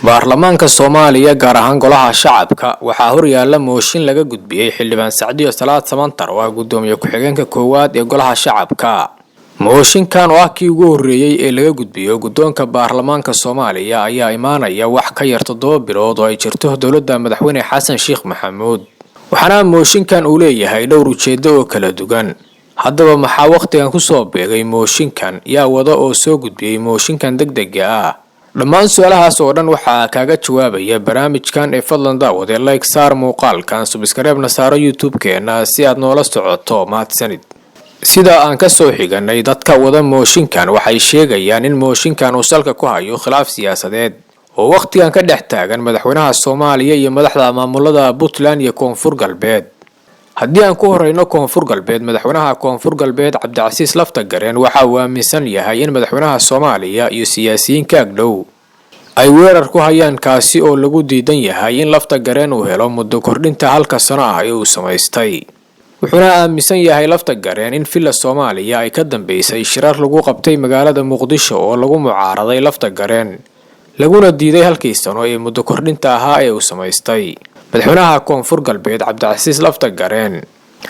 Baarlamaanka Soomaaliya, gaar ahaan Golaha Shacabka, waxaa horyaala mooshin laga gudbiyey Xildhibaan Sacdiyo Salaad Samantar, oo ah gudoomiye ku-xigeenka koowaad ee Golaha Shacabka. Mooshinkan oo ah kii ugu horreeyey ee laga gudbiyo guddoonka baarlamaanka Soomaaliya ayaa imaanaya wax ka yar 7 bilood oo ay jirto dowladda Madaxweyne Xasan Sheekh Maxamuud, waxaana mooshinkan uu leeyahay dhowr ujeedo oo kala duwan. Haddaba, maxaa wakhtigan kusoo beegay mooshinkan? Yaa wada oo soo gudbiyey mooshinkan degdega ah? Dhammaan su-aalahaas oo dhan waxaa kaaga jawaabaya barnaamijkan ee fadlan daawade like saar muuqaalkan, subscribe-na saaro YouTube-keena si aad noola socoto. Mahadsanid. Sida aan kasoo xiganay dadka wada mooshinkan, waxay sheegayaan in mooshinkan uu salka ku hayo khilaaf siyaasadeed oo wakhtigan ka dhex taagan madaxweynaha Soomaaliya iyo madaxda maamulada Puntland iyo Koonfur Galbeed. Haddii aan ku horeyno Koonfur Galbeed, madaxweynaha Koonfur Galbeed Cabdicasiis Laftagareen waxa uu aaminsan yahay in madaxweynaha Soomaaliya iyo siyaasiyiin ka agdhow ay weerar ku hayaan, kaasi oo lagu diidan yahay in Laftagareen uu helo muddo kordhinta halka sano ah ee uu samaystay. Wuxuuna aaminsan yahay Laftagareen in Villa Soomaaliya ay ka dambeysay shirar lagu qabtay magaalada Muqdisho oo lagu mucaaraday Laftagareen, laguna diiday halkii sano ee muddo kordhinta ahaa ee uu samaystay madaxweynaha Koonfur Galbeed Cabdicasiis Laftagareen.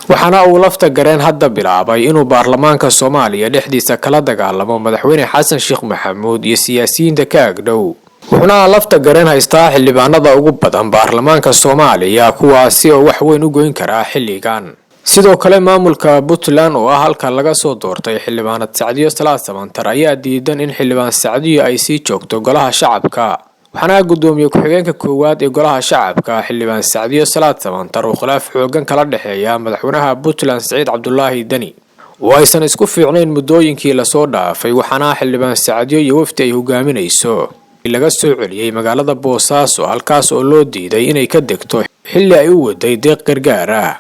Waxaana uu Laftagareen hadda bilaabay inuu baarlamaanka Soomaaliya dhexdiisa kala dagaalamo Madaxweyne Xasan Sheekh Maxamuud iyo siyaasiyiinta ka agdhow. Wuxuuna Laftagareen haystaa xildhibaanada ugu badan baarlamaanka Soomaaliya, kuwaasi oo wax weyn u goyn karaa xilligan. Sidoo kale, maamulka Puntland, oo ah halka laga soo doortay Xildhibaanad Sacdiyo Salaad Samantar, ayaa diidan in Xildhibaan Sacdiyo ay sii joogto Golaha Shacabka. Waxaana gudoomiye ku-xigeenka koowaad ee Golaha Shacabka, Xildhibaan Sacdiyo Salaad Samantar, uu khilaaf xoogan kala dhexeeya madaxweynaha Puntland Siciid Cabdulaahi Deni, oo aysan isku fiicnayn muddooyinkii lasoo dhaafay. Waxaana Xildhibaan Sacdiyo iyo wafdi ay hogaaminayso laga soo celiyey magaalada Boosaaso, halkaas oo loo diiday inay ka degto xilli ay u waday deeq gargaar ah.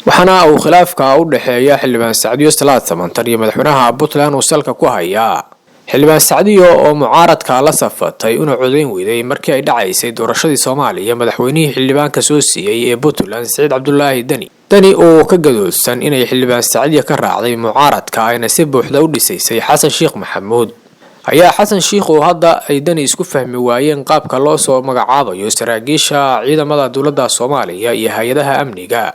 Waxaana uu khilaafka u dhexeeya Xildhibaan Sacdiyo Salaad Samantar iyo madaxweynaha Puntland uu salka ku hayaa Xildhibaan Sacdiyo oo mucaaradka la safatay una codayn weyday markii ay dhacaysay doorashadii Soomaaliya madaxweynihii xildhibaanka soo siiyey ee Puntland, Siciid Cabdulaahi Deni. Deni oo ka gadoodsan inay Xildhibaan Sacdiya ka raacday mucaaradka ayna si buuxda u dhisaysay Xasan Sheekh Maxamuud, ayaa Xasan Sheikh oo hadda ay Deni isku fahmi waayeen qaabka loo soo magacaabayo saraakiisha ciidamada dowladda Soomaaliya iyo hay-adaha amniga,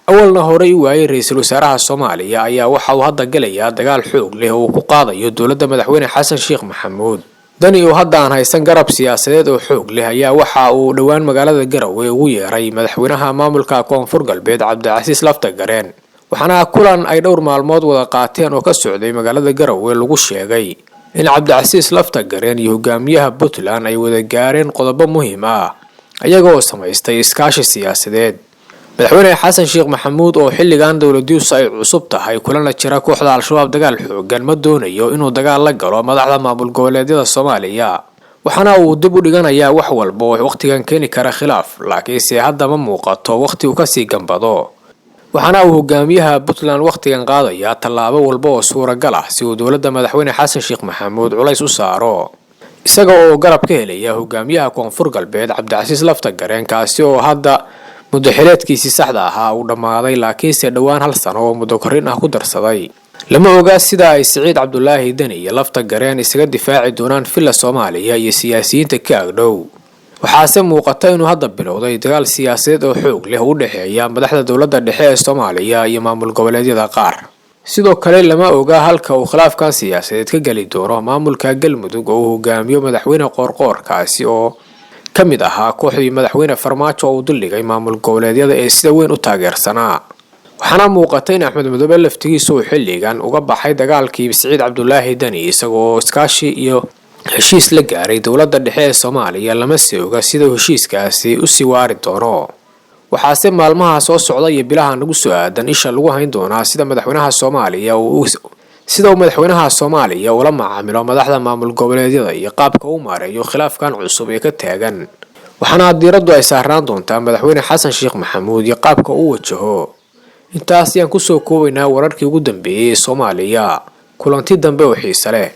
awalna horey u waayay ra-iisul wasaaraha Soomaaliya, ayaa waxa uu hadda gelayaa dagaal xoog leh oo uu ku qaadayo dowladda Madaxweyne Xasan Sheekh Maxamuud. Deni oo hadda aan haysan garab siyaasadeed oo xoog leh ayaa waxa uu dhowaan magaalada Garowe ugu yeeray madaxweynaha maamulka Koonfur Galbeed Cabdicasiis Laftagareen. Waxaana kulan ay dhowr maalmood wada qaateen oo ka socday magaalada Garowe lagu sheegay in Cabdicasiis Laftagareen iyo hogaamiyaha Puntland ay wada gaareen qodobo muhiim ah, iyaga oo samaystay iskaashi siyaasadeed. Madaxweyne Xasan Sheekh Maxamuud, oo xilligan dowladiisu ay cusub tahay, kulana jira kooxda Al-Shabaab dagaal xoogan, ma doonayo inuu dagaal la galo madaxda maamul goboleedyada Soomaaliya. Waxaana uu dib u dhiganayaa wax walba oo wakhtigan keeni kara khilaaf, laakiinse hadda ma muuqato wakhti uu kasii gambado. Waxaana uu hogaamiyaha Puntland wakhtigan qaadayaa tallaabo walba oo suuragal ah si uu dowladda Madaxweyne Xasan Sheekh Maxamuud culays u saaro, isaga oo garab ka helaya hogaamiyaha Koonfur Galbeed Cabdicasiis Laftagareen, kaasi oo hadda muddo xileedkiisii saxda ahaa uu dhammaaday, laakiinse dhowaan hal sano oo muddo korrin ah ku darsaday. Lama oga sida ay Siciid Cabdulaahi Deni iyo Laftagareen isaga difaaci doonaan Villa Soomaaliya iyo siyaasiyiinta ka agdhow. Waxaase muuqata inuu hadda bilowday dagaal siyaasadeed oo xoog leh u dhexeeya madaxda dowladda dhexe ee Soomaaliya iyo maamul goboleedyada qaar. Sidoo kale, lama oga halka uu khilaafkan siyaasadeed ka geli doono maamulka Galmudug oo uu hogaamiyo Madaxweyne Qoorqoorkaasi, oo ka mid ahaa kooxdii Madaxweyne Farmaajo oo uu duldhigay maamul goboleedyada ee sida weyn u taageersanaa. Waxaana muuqata in Axmed Madoobe laftigiisa uu xilligan uga baxay dagaalkii Siciid Cabdulaahi Deni, isagoo iskaashi iyo heshiis la gaaray dowladda dhexe ee Soomaaliya. Lama sii oga sida uu heshiiskaasi usii waari doono. Waxaase maalmaha soo socda iyo bilaha nagu soo aadan isha lagu hayn doonaa sida uu madaxweynaha Soomaaliya ula macaamilo madaxda maamul goboleedyada iyo qaabka u maareeyo khilaafkan cusub ee ka taagan. Waxaana diiraddu ay saarnaan doontaa Madaxweyne Xasan Sheekh Maxamuud iyo qaabka uu wajaho. Intaas ayaan kusoo koobaynaa wararkii ugu dambeeyey ee Soomaaliya. Kulanti dambe oo xiise leh.